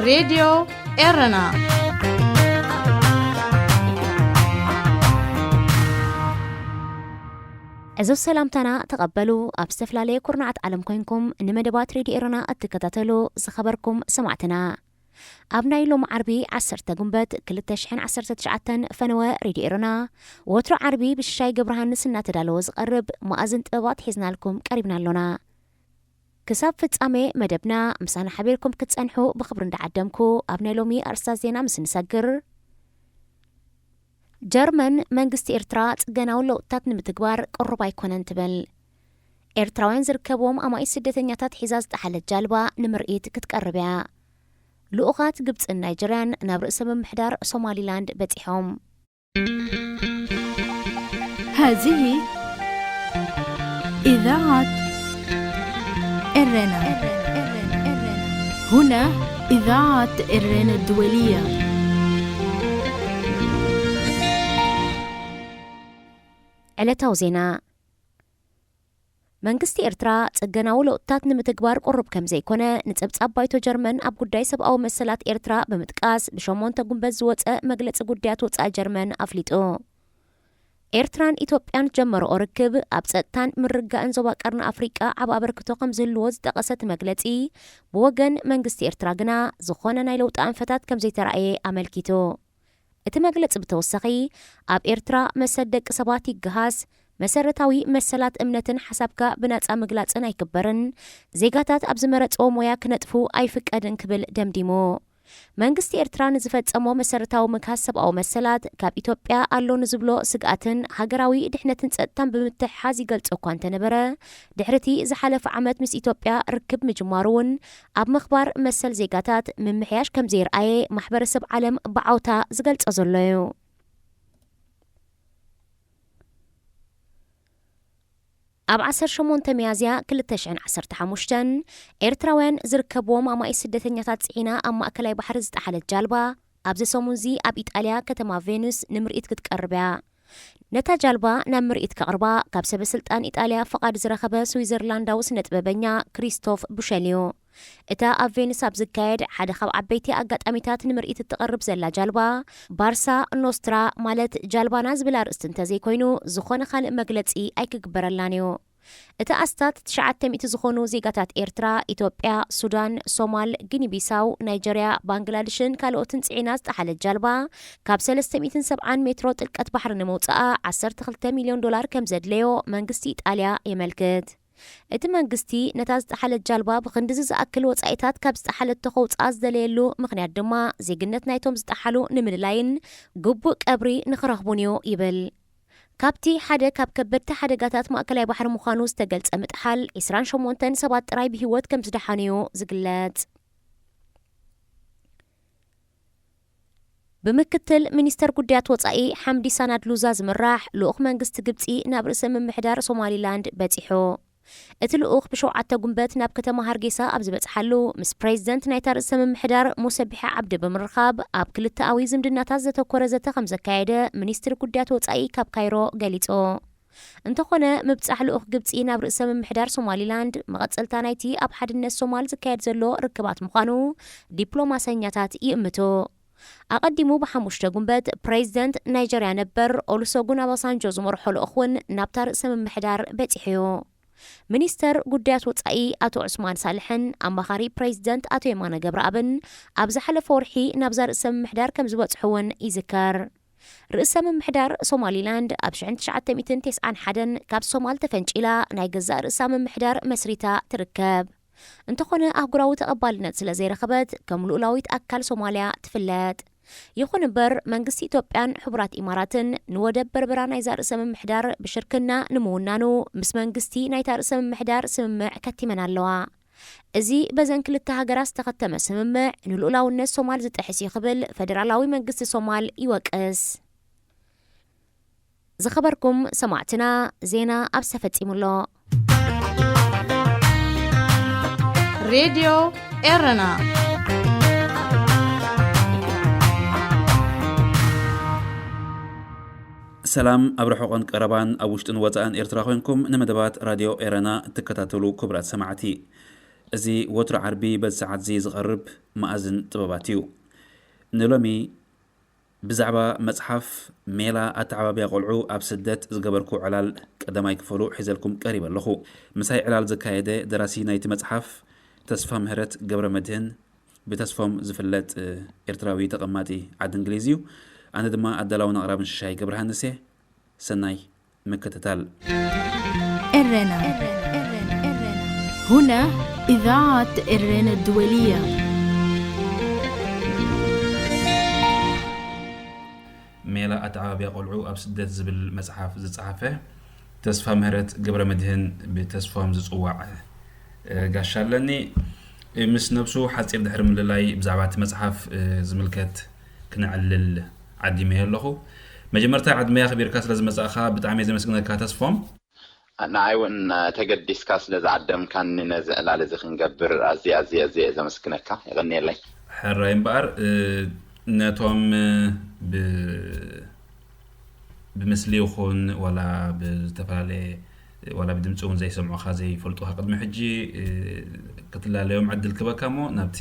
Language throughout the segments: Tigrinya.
ሬድዮ ኤረና። እዚ ሰላምታና ተቐበሉ። ኣብ ዝተፈላለየ ኩርናዓት ዓለም ኮይንኩም ንመደባት ሬድዮ ኤረና እትከታተሉ ዝኸበርኩም ሰማዕትና፣ ኣብ ናይ ሎም ዓርቢ ዓሰርተ ጉንበት ክልተ ሽሕን ዓሰርተ ትሽዓተን ፈነወ ሬድዮ ኤረና፣ ወትሮ ዓርቢ ብሽሻይ ገብረሃንስ እናተዳለወ ዝቐርብ መኣዝን ጥበባት ሒዝናልኩም ቀሪብና ኣሎና። ክሳብ ፍጻሜ መደብና ምሳና ሓቢርኩም ክትጸንሑ ብኽብሪ እንዳዓደምኩ፣ ኣብ ናይ ሎሚ ኣርእስታት ዜና ምስ ንሰግር፣ ጀርመን መንግስቲ ኤርትራ ጽገናዊ ለውጥታት ንምትግባር ቅሩብ ኣይኮነን ትብል። ኤርትራውያን ዝርከብዎም ኣማኢት ስደተኛታት ሒዛ ዝጠሓለት ጃልባ ንምርኢት ክትቀርብ እያ። ልኡኻት ግብጽን ናይጀርያን ናብ ርእሰ ምምሕዳር ሶማሊላንድ በጺሖም። هذه إذاعة إرنا. هنا إذاعة إرنا الدولية. ዕለታዊ ዜና። መንግስቲ ኤርትራ ጽገናዊ ለውጥታት ንምትግባር ቅሩብ ከም ዘይኮነ ንጸብጻብ ባይቶ ጀርመን ኣብ ጉዳይ ሰብኣዊ መሰላት ኤርትራ ብምጥቃስ ብሸሞንተ ጉንበት ዝወጸ መግለጺ ጉዳያት ወጻኢ ጀርመን ኣፍሊጡ። ኤርትራን ኢትዮጵያን ጀመረኦ ርክብ ኣብ ጸጥታን ምርግጋእን ዞባ ቀርኒ ኣፍሪቃ ዓቢ ኣበርክቶ ከም ዝህልዎ ዝጠቐሰ እቲ መግለጺ፣ ብወገን መንግስቲ ኤርትራ ግና ዝኾነ ናይ ለውጢ ኣንፈታት ከም ዘይተራእየ ኣመልኪቱ። እቲ መግለጺ ብተወሳኺ፣ ኣብ ኤርትራ መሰል ደቂ ሰባት ይገሃስ፣ መሰረታዊ መሰላት እምነትን ሓሳብካ ብናጻ ምግላጽን ኣይክበርን፣ ዜጋታት ኣብ ዝመረጽዎ ሞያ ክነጥፉ ኣይፍቀድን ክብል ደምዲሙ። መንግስቲ ኤርትራ ንዝፈጸሞ መሰረታዊ ምግሃስ ሰብኣዊ መሰላት፣ ካብ ኢትዮጵያ ኣሎ ንዝብሎ ስግኣትን ሃገራዊ ድሕነትን ጸጥታን ብምትሕሓዝ ይገልጾ እኳ እንተነበረ፣ ድሕሪ እቲ ዝሓለፈ ዓመት ምስ ኢትዮጵያ ርክብ ምጅማሩ እውን፣ ኣብ ምኽባር መሰል ዜጋታት ምምሕያሽ ከም ዘይረኣየ ማሕበረሰብ ዓለም ብዓውታ ዝገልጾ ዘሎ እዩ። ኣብ ዓሰርተ ሸሞንተ ሚያዝያ ክልተ ሽሕን ዓሰርተ ሓሙሽተን፣ ኤርትራውያን ዝርከብዎም ኣማኢት ስደተኛታት ጽዒና ኣብ ማእከላይ ባሕሪ ዝጠሓለት ጃልባ፣ ኣብዚ ሰሙንዚ ኣብ ኢጣልያ ከተማ ቬኑስ ንምርኢት ክትቀርብ እያ። ነታ ጃልባ ናብ ምርኢት ከቕርባ ካብ ሰበ ስልጣን ኢጣልያ ፍቓድ ዝረኸበ ስዊዘርላንዳዊ ስነ ጥበበኛ ክሪስቶፍ ቡሸል እዩ። እታ ኣብ ቬኒስ ኣብ ዝካየድ ሓደ ካብ ዓበይቲ ኣጋጣሚታት ንምርኢት እትቐርብ ዘላ ጃልባ፣ ባርሳ ኖስትራ ማለት ጃልባና ዝብል ኣርእስቲ እንተዘይኮይኑ፣ ዝኾነ ካልእ መግለጺ ኣይክግበረላን እዩ። እቲ ኣስታት ትሽዓተ ሚእቲ ዝኾኑ ዜጋታት ኤርትራ፣ ኢትዮጵያ፣ ሱዳን፣ ሶማል፣ ጊኒ ቢሳው፣ ናይጀርያ፣ ባንግላድሽን ካልኦትን ጽዒና ዝጠሓለት ጃልባ፣ ካብ ሰለስተ ሚእትን ሰብዓን ሜትሮ ጥልቀት ባሕሪ ንምውጻኣ ዓሰርተ ክልተ ሚልዮን ዶላር ከም ዘድለዮ መንግስቲ ኢጣልያ የመልክት። እቲ መንግስቲ ነታ ዝጠሓለት ጃልባ ብኽንድዚ ዝኣክል ወጻኢታት ካብ ዝጠሓለቶ ከውጽኣ ዝደለየሉ ምኽንያት ድማ ዜግነት ናይቶም ዝጠሓሉ ንምልላይን ግቡእ ቀብሪ ንኽረኽቡን እዩ ይብል። ካብቲ ሓደ ካብ ከበድቲ ሓደጋታት ማእከላይ ባሕሪ ምዃኑ ዝተገልጸ ምጥሓል፣ ዕስራን ሸሞንተን ሰባት ጥራይ ብህይወት ከም ዝደሓኑ እዩ ዝግለጽ። ብምክትል ሚኒስተር ጉዳያት ወጻኢ ሓምዲ ሳናድ ሉዛ ዝምራሕ ልኡኽ መንግስቲ ግብጺ ናብ ርእሰ ምምሕዳር ሶማሊላንድ በጺሑ። እቲ ልኡኽ ብሸውዓተ ጉንበት ናብ ከተማ ሃርጌሳ ኣብ ዝበጽሓሉ፣ ምስ ፕሬዚደንት ናይታ ርእሰ ምምሕዳር ሙሰ ቢሒ ዓብዲ ብምርኻብ፣ ኣብ ክልተኣዊ ዝምድናታት ዘተኮረ ዘተ ከም ዘካየደ ሚኒስትሪ ጉዳያት ወጻኢ ካብ ካይሮ ገሊጹ። እንተኾነ፣ ምብጻሕ ልኡኽ ግብጺ ናብ ርእሰ ምምሕዳር ሶማሊላንድ፣ መቐጸልታ ናይቲ ኣብ ሓድነት ሶማል ዝካየድ ዘሎ ርክባት ምዃኑ ዲፕሎማሰኛታት ይእምቱ። ኣቐዲሙ ብሓሙሽተ ጉንበት፣ ፕሬዚደንት ናይጀርያ ነበር ኦሉሰጉን ኣባሳንጆ ዝመርሖ ልኡኽ እውን ናብታ ርእሰ ምምሕዳር በጺሑ እዩ። ሚኒስተር ጉዳያት ወጻኢ ኣቶ ዑስማን ሳልሕን ኣማኻሪ ፕሬዚደንት ኣቶ የማነ ገብረኣብን ኣብ ዝሓለፈ ወርሒ ናብዛ ርእሰ ምምሕዳር ከም ዝበጽሑ እውን ይዝከር። ርእሰ ምምሕዳር ሶማሊላንድ ኣብ ሽሕን ትሽዓተ ሚእትን ተስዓን ሓደን ካብ ሶማል ተፈንጪላ ናይ ገዛእ ርእሳ ምምሕዳር መስሪታ ትርከብ። እንተኾነ ኣህጉራዊ ተቐባልነት ስለ ዘይረኸበት ከም ልኡላዊት ኣካል ሶማልያ ትፍለጥ። ይኹን እምበር መንግስቲ ኢትዮጵያን ሕቡራት ኢማራትን ንወደብ በርበራ ናይዛ ርእሰ ምምሕዳር ብሽርክና ንምውናኑ ምስ መንግስቲ ናይታ ርእሰ ምምሕዳር ስምምዕ ከቲመን ኣለዋ። እዚ በዘን ክልተ ሃገራት ዝተኸተመ ስምምዕ ንልኡላውነት ሶማል ዝጥሕስ እዩ ክብል ፈደራላዊ መንግስቲ ሶማል ይወቅስ። ዝኸበርኩም ሰማዕትና፣ ዜና ኣብዚ ተፈጺሙ ኣሎ። ሬድዮ ኤረና። ሰላም ኣብ ርሑቕን ቀረባን፣ ኣብ ውሽጥን ወጻእን ኤርትራ ኮይንኩም ንመደባት ራድዮ ኤረና እትከታተሉ ክቡራት ሰማዕቲ። እዚ ወትሩ ዓርቢ በዚ ሰዓት እዚ ዝቐርብ መኣዝን ጥበባት እዩ። ንሎሚ ብዛዕባ መጽሓፍ ሜላ ኣተዓባብያ ቆልዑ ኣብ ስደት ዝገበርኩ ዕላል ቀዳማይ ክፈሉ ሒዘልኩም ቀሪበ ኣለኹ። ምሳይ ዕላል ዘካየደ ደራሲ ናይቲ መጽሓፍ ተስፋ ምህረት ገብረ መድህን ብተስፎም ዝፍለጥ ኤርትራዊ ተቐማጢ ዓዲ እንግሊዝ እዩ። ኣነ ድማ ኣዳላውን ኣቕራብን ሽሻይ ገብረሃንስ እየ። ሰናይ ምክትታል። ኤረና هنا إذاعة إرينا الدولية. ሜላ ኣተዓባብያ ቆልዑ ኣብ ስደት ዝብል መጽሓፍ ዝጸሓፈ ተስፋ ምህረት ገብረ መድህን ብተስፎም ዝጽዋዕ ጋሻ ኣለኒ። ምስ ነብሱ ሓጺር ድሕሪ ምልላይ ብዛዕባ እቲ መጽሓፍ ዝምልከት ክነዕልል ዓዲመዮ ኣለኹ። መጀመርታ ዓድመይ ኣኽቢርካ ስለ ዝመጻእኻ ብጣዕሚ እየ ዘመስግነካ ተስፎም። ንዓይ እውን ተገዲስካ ስለ ዝዓደምካኒ ነዚ ዕላል እዚ ክንገብር ኣዝየ ኣዝየ ኣዝየ እየ ዘመስግነካ። የቐንየለይ። ሕራይ እምበኣር ነቶም ብ ብምስሊ ይኹን ዋላ ብዝተፈላለየ ዋላ ብድምፂ እውን ዘይሰምዑኻ ዘይፈልጡኻ ቅድሚ ሕጂ ክትላለዮም ዕድል ክበካ እሞ ናብቲ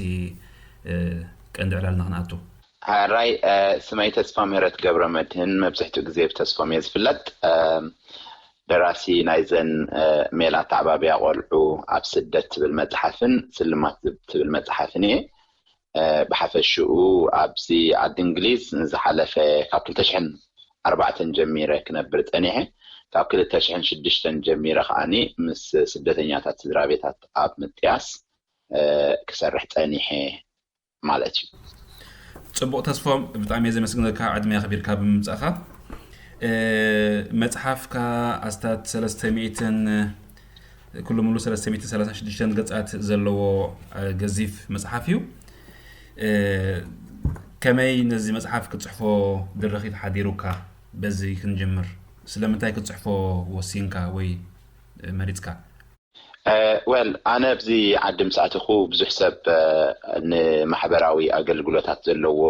ቀንዲ ዕላልና ክንኣቱ። ሕራይ ስመይ ተስፋ ምህረት ገብረ መድህን መብዝሕትኡ ግዜ ብተስፎም እየ ዝፍለጥ። ደራሲ ናይዘን ሜላ ኣተዓባብያ ቆልዑ ኣብ ስደት ትብል መፅሓፍን ስልማት ዝብ ትብል መፅሓፍን እየ። ብሓፈሽኡ ኣብዚ ዓዲ እንግሊዝ ንዝሓለፈ ካብ ክልተ ሽሕን ኣርባዕተን ጀሚረ ክነብር ፀኒሐ። ካብ ክልተ ሽሕን ሽዱሽተን ጀሚረ ከዓኒ ምስ ስደተኛታት ስድራ ቤታት ኣብ ምጥያስ ክሰርሕ ፀኒሐ ማለት እዩ። ፅቡቕ ተስፎም፣ ብጣዕሚ እየ ዘመስግነካ ዕድመ ኣኽቢርካ ብምምፃእኻ። መፅሓፍካ ኣስታት ሰለስተ ሚእትን ኩሉ ሙሉ ሰለስተ ሚእትን ሰላሳን ሽዱሽተን ገፃት ዘለዎ ገዚፍ መፅሓፍ እዩ። ከመይ ነዚ መፅሓፍ ክትፅሕፎ ድርኺት ሓዲሩካ? በዚ ክንጅምር። ስለምንታይ ክትፅሕፎ ወሲንካ ወይ መሪፅካ? Well ኣነ ኣብዚ ዓዲ ምስ ኣተኹ ብዙሕ ሰብ ንማሕበራዊ ኣገልግሎታት ዘለዎ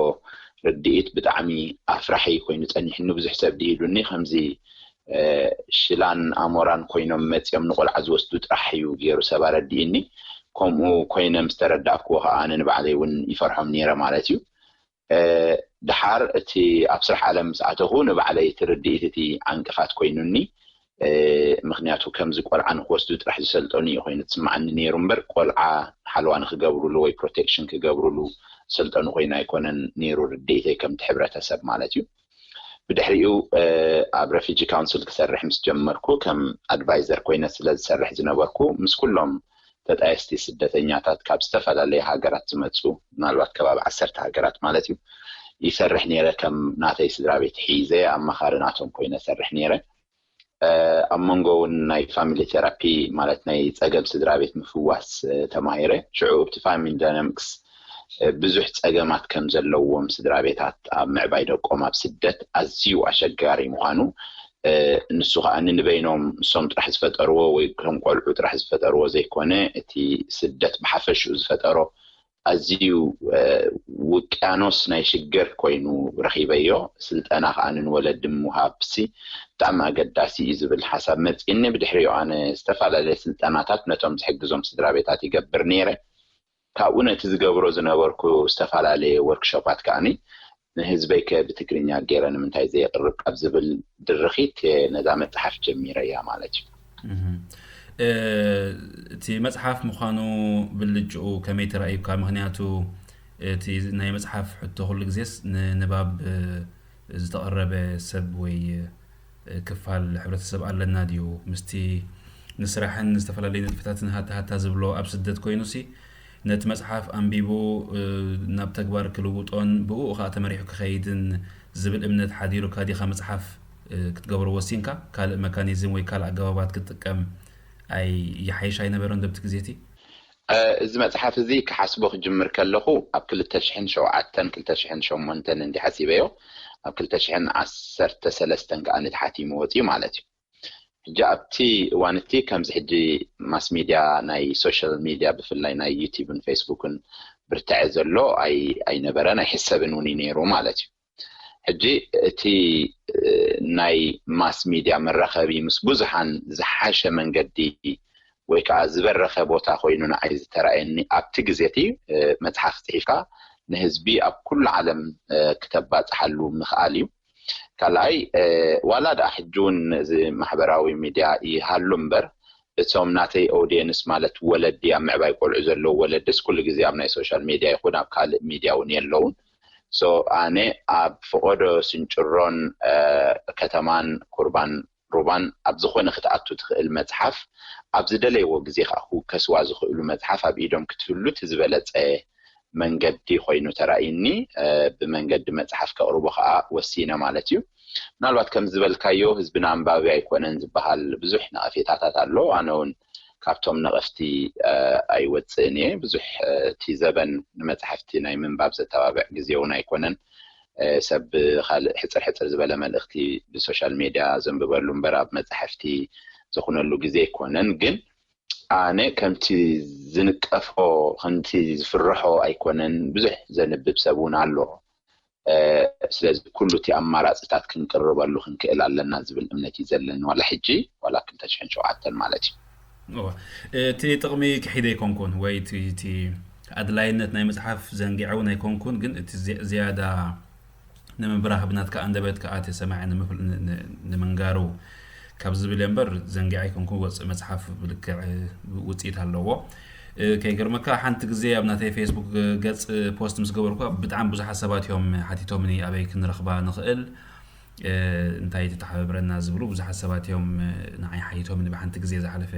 ርድኢት ብጣዕሚ ኣፍራሒ ኮይኑ ፀኒሕኒ። ብዙሕ ሰብ ድሂሉኒ ከምዚ ሽላን ኣሞራን ኮይኖም መፂኦም ንቆልዓ ዝወስዱ ጥራሕ እዩ ገይሩ ሰብ ኣረዲእኒ። ከምኡ ኮይነ ምስ ተረዳእክዎ ከዓ ኣነ ንባዕለይ እውን ይፈርሖም ነይረ ማለት እዩ። ድሓር እቲ ኣብ ስራሕ ዓለም ምስ ኣተኹ ንባዕለይ እቲ ርድኢት እቲ ዓንቅፋት ኮይኑኒ። ምክንያቱ ከምዚ ቆልዓ ንክወስዱ ጥራሕ ዝሰልጠኑ እዩ ኮይኑ ዝስማዓኒ ነይሩ እምበር ቆልዓ ሓለዋ ንክገብርሉ ወይ protection ክገብርሉ ዝሰልጠኑ ኮይኑ ኣይኮነን ነይሩ ርድኢተይ ከምቲ ሕብረተሰብ ማለት እዩ። ብድሕሪኡ ኣብ refugee council ክሰርሕ ምስ ጀመርኩ ከም advisor ኮይነ ስለ ዝሰርሕ ዝነበርኩ ምስ ኩሎም ተጣየስቲ ስደተኛታት ካብ ዝተፈላለየ ሃገራት ዝመፁ ምናልባት ከባቢ ዓሰርተ ሃገራት ማለት እዩ ይሰርሕ ነይረ። ከም ናተይ ስድራ ቤት ሒዘ ኣማኻሪ ናቶም ኮይነ ሰርሕ ነይረ። ኣብ መንጎ እውን ናይ family therapy ማለት ናይ ፀገም ስድራ ቤት ምፍዋስ ተማሂረ። ሽዑ ኣብቲ family dynamics ብዙሕ ፀገማት ከም ዘለዎም ስድራ ቤታት ኣብ ምዕባይ ደቆም ኣብ ስደት ኣዝዩ ኣሸጋሪ ምዃኑ ንሱ ከዓ ንንበይኖም እሶም ጥራሕ ዝፈጠርዎ ወይ ከም ቆልዑ ጥራሕ ዝፈጠርዎ ዘይኮነ እቲ ስደት ብሓፈሽኡ ዝፈጠሮ ኣዝዩ ውቅያኖስ ናይ ሽግር ኮይኑ ረኺበዮ። ስልጠና ከዓ ንንወለዲ ምሃብ ሲ ብጣዕሚ ኣገዳሲ እዩ ዝብል ሓሳብ መፅእኒ። ብድሕሪኡ ኣነ ዝተፈላለየ ስልጠናታት ነቶም ዝሕግዞም ስድራ ቤታት ይገብር ነይረ። ካብኡ ነቲ ዝገብሮ ዝነበርኩ ዝተፈላለየ ወርክሾፓት ከዓኒ ንህዝበይ ከ ብትግርኛ ገይረ ንምንታይ ዘየቅርብ ካብ ዝብል ድርኺት ነዛ መፅሓፍ ጀሚረ እያ ማለት እዩ። እቲ መፅሓፍ ምዃኑ ብልጭኡ ከመይ ተራእዩካ? ምክንያቱ እቲ ናይ መፅሓፍ ሕቶ ኩሉ ግዜስ ንንባብ ዝተቐረበ ሰብ ወይ ክፋል ሕብረተሰብ ኣለና ድዩ? ምስቲ ንስራሕን ዝተፈላለዩ ንጥፈታትን ሃታ ሃታ ዝብሎ ኣብ ስደት ኮይኑ ሲ ነቲ መጽሓፍ ኣንቢቡ ናብ ተግባር ክልውጦን ብእኡ ከኣ ተመሪሑ ክኸይድን ዝብል እምነት ሓዲሩካ ዲኻ መጽሓፍ ክትገብሮ ወሲንካ? ካልእ መካኒዝም ወይ ካልእ ኣገባባት ክትጥቀም ኣይ ይሓይሽ ኣይነበረን ዶብቲ ግዜ እቲ? እዚ መጽሓፍ እዚ ክሓስቦ ክጅምር ከለኹ ኣብ ክልተ ሽሕን ሸውዓተን ክልተ ሽሕን ሸሞንተን እንዲ ሓሲበዮ ኣብ ክልተ ሽሕን ዓሰርተ ሰለስተን ከኣ ተሓቲሙ ወጺኡ ማለት እዩ። ሕጂ ኣብቲ እዋን እቲ ከምዚ ሕጂ ማስ ሚድያ ናይ ሶሻል ሚድያ ብፍላይ ናይ ዩቲብን ፌስቡክን ብርትዐ ዘሎ ኣይነበረን ኣይሕሰብን እውን እዩ ነይሩ ማለት እዩ። ሕጂ እቲ ናይ ማስ ሚድያ መራኸቢ ምስ ብዙሓን ዝሓሸ መንገዲ ወይ ከዓ ዝበረኸ ቦታ ኮይኑ ንዓይ ዝተረኣየኒ ኣብቲ ግዜ እቲ መፅሓፍ ፅሒፍካ ንህዝቢ ኣብ ኩሉ ዓለም ክተባፅሓሉ ምኽኣል እዩ። ካልኣይ ዋላ ደኣ ሕጂ እውን እዚ ማሕበራዊ ሚድያ ይሃሉ እምበር እቶም ናተይ ኦድየንስ ማለት ወለዲ ኣብ ምዕባይ ቆልዑ ዘለዉ ወለድስ ኩሉ ግዜ ኣብ ናይ ሶሻል ሚድያ ይኹን ኣብ ካልእ ሚድያ እውን የለውን። ኣነ ኣብ ፈቐዶ ስንጭሮን ከተማን ኩርባን ሩባን ኣብ ዝኾነ ክትኣቱ ትኽእል መፅሓፍ ኣብ ዝደለይዎ ግዜ ከዓ ክውከስዋ ዝኽእሉ መፅሓፍ ኣብ ኢዶም ክትህሉ እቲ ዝበለፀ መንገዲ ኮይኑ ተራእዩኒ። ብመንገዲ መፅሓፍ ከቕርቦ ከዓ ወሲነ ማለት እዩ። ምናልባት ከም ዝበልካዮ ህዝብና ኣንባቢ ኣይኮነን ዝበሃል ብዙሕ ነቐፌታታት ኣሎ። ኣነ እውን ካብቶም ነቐፍቲ ኣይወፅእን እየ። ብዙሕ እቲ ዘበን ንመፅሓፍቲ ናይ ምንባብ ዘተባብዕ ግዜ እውን ኣይኮነን። ሰብ ካልእ ሕፅር ሕፅር ዝበለ መልእኽቲ ብሶሻል ሜድያ ዘንብበሉ እምበር ኣብ መፅሓፍቲ ዝኹነሉ ግዜ ኣይኮነን። ግን ኣነ ከምቲ ዝንቀፎ ከምቲ ዝፍርሖ ኣይኮነን። ብዙሕ ዘንብብ ሰብ እውን ኣሎ። ስለዚ ኩሉ እቲ ኣማራፅታት ክንቅርበሉ ክንክእል ኣለና ዝብል እምነት እዩ ዘለኒ ዋላ ሕጂ ዋላ ክልተ ሽሕን ሸውዓተን ማለት እዩ። እቲ ጥቕሚ ክሒደ ኣይኮንኩን ወይ እቲ ኣድላይነት ናይ መፅሓፍ ዘንጊዐ እውን ኣይኮንኩን፣ ግን እቲ ዝያዳ ንምብራህ ብናትካ ኣንደበት ከዓ እቲ ሰማዒ ንምንጋሩ ካብ ዝብል እምበር ዘንጊዐ ኣይኮንኩን። ወፅእ መፅሓፍ ብልክዕ ውፅኢት ኣለዎ። ከይገርመካ ሓንቲ ግዜ ኣብ ናተይ ፌስቡክ ገፅ ፖስት ምስ ገበርኩ ብጣዕሚ ብዙሓት ሰባት እዮም ሓቲቶምኒ ኣበይ ክንረኽባ ንኽእል እንታይ ተተሓባብረና ዝብሉ ብዙሓት ሰባት እዮም ንዓይ ሓቲቶምኒ ብሓንቲ ግዜ ዝሓለፈ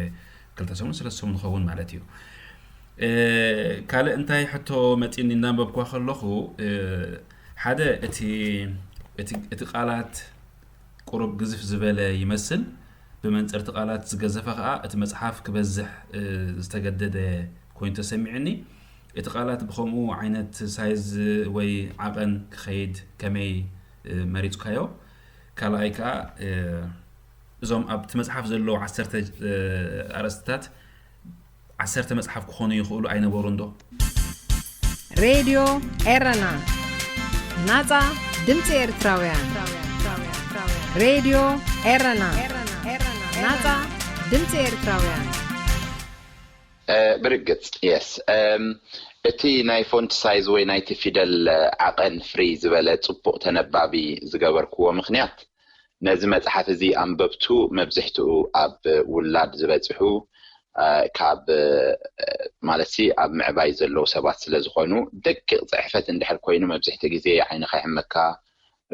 ክልተ ሰሙን ሰለስተ ሰሙን ዝኸውን ማለት እዩ። ካልእ እንታይ ሕቶ መፂኒ እናንበብኳ ከለኹ ሓደ እቲ ቃላት ቁሩብ ግዝፍ ዝበለ ይመስል። ብመንፅር እቲ ቃላት ዝገዘፈ ከዓ እቲ መፅሓፍ ክበዝሕ ዝተገደደ ኮይኑ ተሰሚዕኒ። እቲ ቃላት ብከምኡ ዓይነት ሳይዝ ወይ ዓቐን ክኸይድ ከመይ መሪፅካዮ? ካልኣይ ከዓ እዞም ኣብቲ መፅሓፍ ዘለዉ ዓሰርተ ኣርእስትታት ዓሰርተ መፅሓፍ ክኾኑ ይኽእሉ ኣይነበሩን ዶ? ሬድዮ ኤረና፣ ናጻ ድምጺ ኤርትራውያን። ሬድዮ ኤረና፣ ናጻ ድምጺ ኤርትራውያን። ብርግጽ የስ እቲ ናይ ፎንት ሳይዝ ወይ ናይቲ ፊደል ዓቐን ፍርይ ዝበለ ጽቡቕ ተነባቢ ዝገበርክዎ ምኽንያት ነዚ መጽሓፍ እዚ ኣንበብቱ መብዝሕትኡ ኣብ ውላድ ዝበጽሑ ካብ ማለት ኣብ ምዕባይ ዘለዉ ሰባት ስለ ዝኾኑ ደቂቕ ጽሕፈት እንድሕር ኮይኑ መብዝሕቲ ግዜ ዓይንኻ ይሕመካ፣